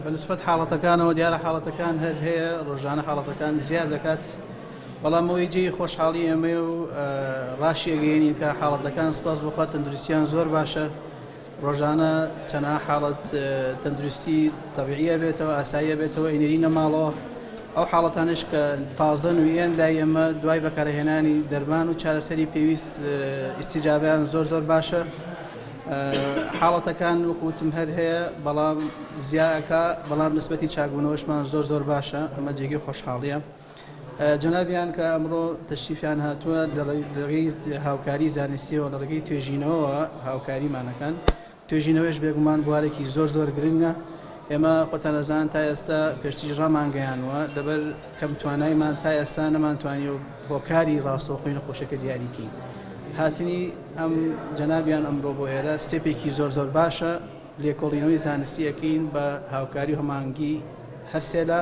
بە نسبەت حاڵەتەکانەوە دیارە حاڵەتەکان هەر هەیە، ڕۆژانە حاڵەتەکان زیاد دەکات، بەڵام ئەوەی جێی خۆشحاڵی ئێمەیە و ڕاشی ئەگەیەنین کە حاڵەتەکان سوپاس بۆ خوا تەندروستیان زۆر باشە، ڕۆژانە چەنەها حاڵەت تەندروستی تەبیعی ئەبێتەوە، ئاسایی ئەبێتەوە، ئەینێرینە ماڵەوە. ئەو حاڵەتانەش کە تازەن و ئێن لای ئێمە دوای بەکارهێنانی دەرمان و چارەسەری پێویست ئیستیجابیان زۆر زۆر باشە. حاڵەتەکان وەکو وتم هەر هەیە بەڵام زیاکە بەڵام نسبەتی چاکبوونەوەشمان زۆر زۆر باشە ئەمە جێگەی خۆشحاڵیە. جەنابیان کە ئەمڕۆ تەشریفیان هاتووە لە ڕێگەی هاوکاری زانستیەوە لە ڕێگەی توێژینەوەوە هاوکاریمانەکەن توێژینەوەش بێگومان بوارێکی زۆر زۆر گرنگە ئێمە خۆتان ئەزان تا ئێستا پێشتریش ڕامانگەیانوە لەبەر کەم توانایمان تا ئێستا نەمانتوانی و هۆکاری ڕاستەوخۆی نەخۆشیەکە دیاریکەین هاتنی ئەم جەنابیان ئەمڕۆ بۆ ئێرە step ێکی زۆر زۆر باشە لێکۆڵینەوەی زانستی ئەکەین بە هاوکاری و هەماهەنگی هەرسێلا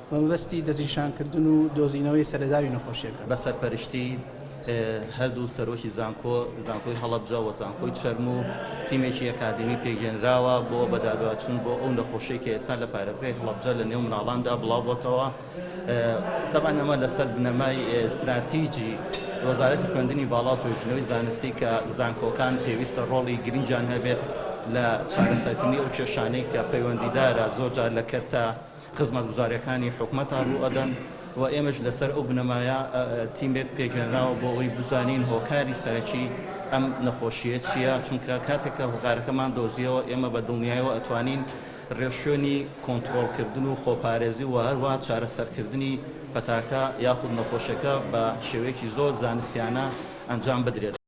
بە مەبەستی دەستنیشانکردن و دۆزینەوەی سەرەداوی نەخۆشیەکە. بە سەرپەرشتی هەردوو سەرۆکی زانکۆ، زانکۆی هەڵەبجە و زانکۆی چەرموو، تیمێکی ئەکادیمی پێکهێنراوە بۆ بەدادواچوون بۆ ئەو نەخۆشیەی کە ئێستا لە پارێزگای هەڵەبجە لە نێو مناڵاندا بڵاوبۆتەوە. تەبعەن ئەمە لەسەر بنەمای ستراتیجی وەزارەتی خوێندنی باڵا و توێژینەوەی زانستی کە زانکۆکان پێویستە ڕۆڵی گرنگیان هەبێت لە چارەسەرکردنی ئەو کێشانەی کە پەیوەندیدارە زۆرجار لە کەرتە خزمەتگوزاریەکانی حکومەتا ڕووئەدەن و ئێمەش لەسەر ئەو بنەمایە تیمێک پێکهێنراوە بۆ ئەوەی بزانین هۆکاری سەرەکی ئەم نەخۆشییە چییە، چونکە کاتێک کە هۆکارەکەمان دۆزیەوە ئێمە بە دڵنیایەوە ئەتوانین ڕێوشوێنی کۆنترۆڵکردن و خۆپارێزی و هەروەها چارەسەرکردنی پەتاکە یاخود نەخۆشیەکە بە شێوەیەکی زۆر زانستیانە ئەنجام بدرێت.